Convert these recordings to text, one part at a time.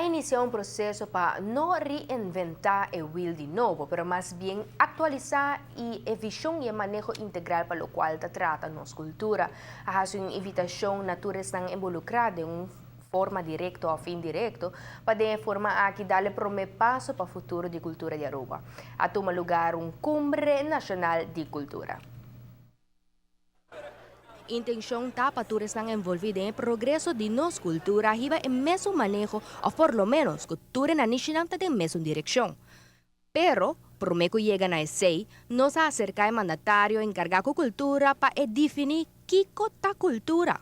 inicia un proceso pa no reinventa e wiel di nobo, pero mas bien actualisa e vision y maneho integral pa locual ta trata nos cultura. A haci un invitacion na tur esnan involucra den un forma directo of indirecto, pa di forma aki dal e prome paso pa futuro di cultura di Aruba. A tuma luga un Cumbre Nacional di Cultura. Intencion ta pa tur esnan envolvi den progreso di nos cultura hiba e mesun maneho of por lo menos cu tur nan ta den mesun direccion. Pero, prome cu yega na esey, nos a acerca e mandatario encarga cu cultura pa defini kico ta cultura.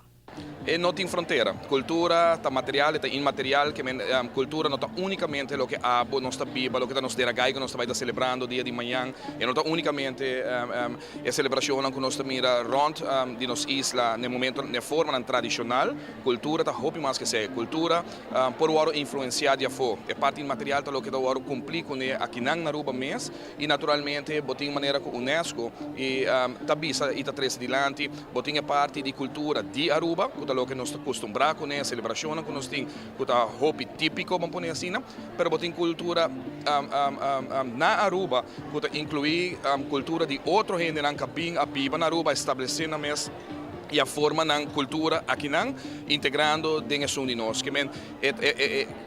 E no tin frontera. Cultura ta material, ta inmaterial, kiermen cultura no ta unicamente loke abo nos ta biba, loke ta nos deragay cu nos ta celebrando dia di mañan, e no ta unicamente e celebracion cu nos mira rond di nos isla na momento na forma tradicional. Cultura ta hopi mas cu esey. Cultura por wordo influencia di afo. E parti inmaterial ta loke ta wordo cumpli cu aki na Aruba mes y naturalmente bo tin manera cu UNESCO y ta bisa y ta trece dilanti, bo tin e parti di cultura di Aruba, cu ta loke nos ta acostumbra cu e celebracion cu nos tin, cu ta hopi tipico, ban pone asina, pero bo tin cultura na Aruba, cu ta inclui cultura di otro hendenan cu a bin a biba na Aruba, establece nan mes y a forma nan cultura akinan, integrando den esun di nos. Kiermen,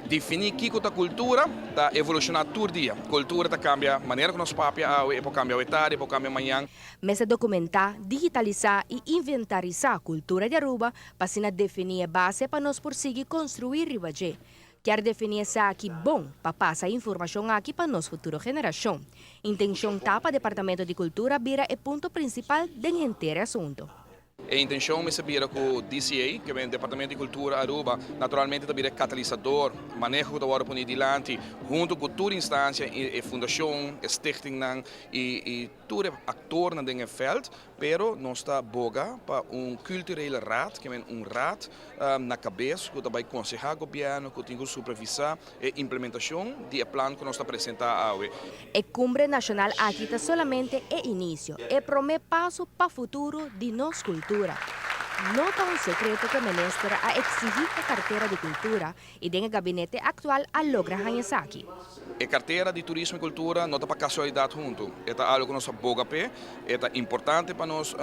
defini kico ta cultura, ta evoluciona tur dia. Cultura ta cambia manera cu nos papia awe, e por cambia tardi, por cambia mañan. Mester documenta, digitalisa y inventarisa cultura di Aruba pa asina defini e base pa nos por sigui construi riba dje. Kier defini esaki bon pa pasa informacion aki pa nos futuro generacion. Intencion ta pa Departamento di Cultura bira e punto principal den henter asunto. E intencion ta bira cu DCA, cu ta Departamento di Cultura Aruba, naturalmente tambe ta catalisador, maneho cu ta pone dilanti, hunto cu tur instancia y fundacion, stichting y tur actor den het veld, pero nos ta boga pa un culturele raad, cu ta un raad na cabes, cu ta bay conseha gobierno, cu tin cu supervisa e implementacion di e plan cu nos ta presenta awe. E Cumbre Nacional aki ta solamente e inicio, e prome paso pa futuro di nos cultura. No ta un secreto cu e minister a exigi e cartera di cultura y den gabinete actual a logra esaki. E cartera di turismo y cultura no ta pa casualidad hunto. Ta algo cu nos a boga p'e, ta importante pa nos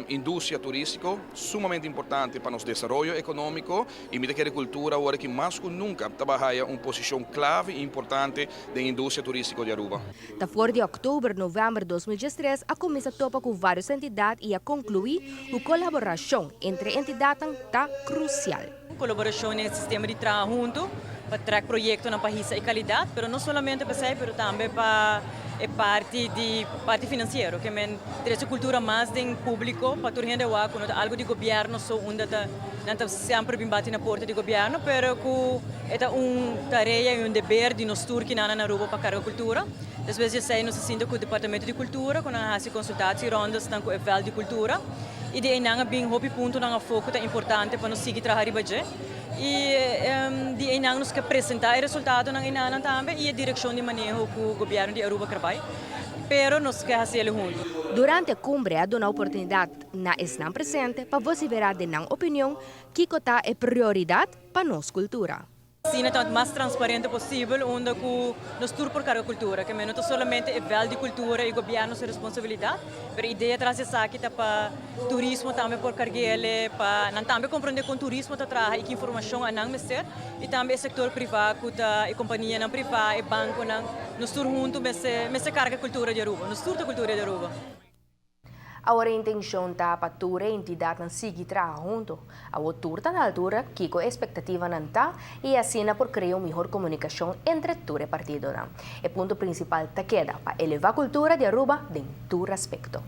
industria turistico, sumamente importante pa nos desaroyo economico y mi ta kere cultura awor cu mas cu nunca ta den un posicion clave y importante den industria turistico di Aruba. Ta for di october, november di 2013, a cuminsa topa cu varios entidad y a conclui cu colaboracion entre entidad ta crucial. Colaboracion den sistema di trabou hunto pa trece proyecto na pais y calidad, pero no solamente pa esey, pero tambe pa e parti financiero, kiermen trece cultura mas den publico, pa tur hende wak, no algo di gobierno so unda ta nan ta semper bin bati na porta di gobierno, pero cu ta un tarea y un deber di nos tur cu na Aruba pa carga cultura. Despues di esey nos a sinta cu Departamento di Cultura, cu nan a haci consultatierondes cu e veld di cultura. Y di eynan a bin hopi puntonan afo cu ta importante pa nos sigui traha riba dje. Y di eynan nos kier presenta e resultado eynan tambe y e direccion di maneho cu gobierno di Aruba kier bay. Pero nos kier haci hunto. Durante e cumbre a duna oportunidad na esnan presente pa vocifera di nan opinion kico ta e prioridad pa nos cultura. Asina ta mas transparente posibel, unda cu nos tur por carga cultura, kiermen no solamente e veld di cultura y gobierno su responsabilidad, pero idea tras esaki ta pa turismo tambe por carga, pa nan tambe comprende con turismo ta traha y ki informacion nan mester, y tambe e sector priva, cu ta e companianan priva, e banconan, nos tur hunto mester carga cultura di Aruba, nos tur ta cultura di Aruba. Awor e intencion ta pa tur entidadnan sigui traha hunto. Awor tur ta na altura, kico expectativanan ta y asina por crea un miho comunicacion entre tur partidonan. E punto principal ta keda pa eleva cultura di Aruba den tur aspecto.